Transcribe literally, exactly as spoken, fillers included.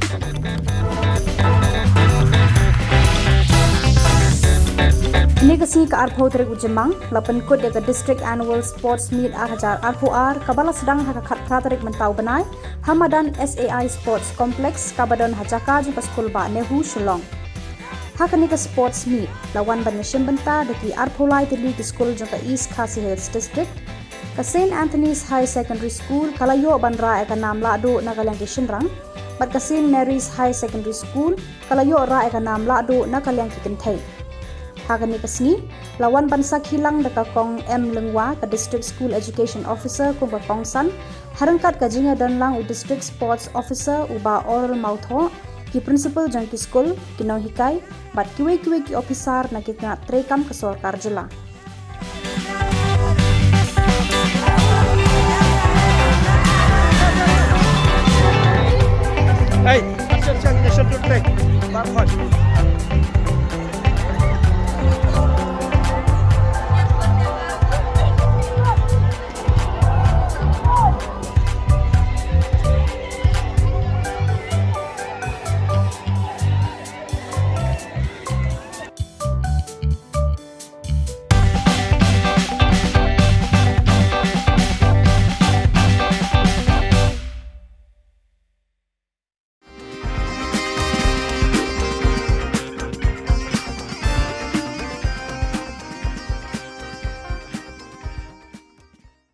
Kane ka sngi ka arphew tarik u Jymmang la pynkut ïa ka District Annual Sports Meet ar hajar arphew ar kaba la sdang ha ka khatphra tarik mynta u bnai ha madan S A I Sports Complex kaba don ha jaka jong ka skul bah NEHU Shillong. Ha kane ka Sports Meet la wan ban ïashim bynta da ki arphew lai tylli ki skul jong ka East Khasi Hills District. Ka Saint Anthony's High Secondary School ka la ïoh ban rah ïa ka nam lahduh na ka liang ki shynrang, bad ka Saint Mary's High Secondary School ka la ïoh rah ïa ka nam lahduh na ka liang ki kynthei. Ha kane ka sngi la wan ban sakhi lang da ka Kong M Lyngwa, ka District School Education Officer kum ka kongsan, ha ryngkat ka jingïadon lang u District Sports Officer u bah Oral Mawthoh, ki principal jong ki skul, ki nonghikai bad kiwei kiwei ki ophisar na ki tnat treikam ka sorkar jylla. Hey, action, action, action, take. Bar khot.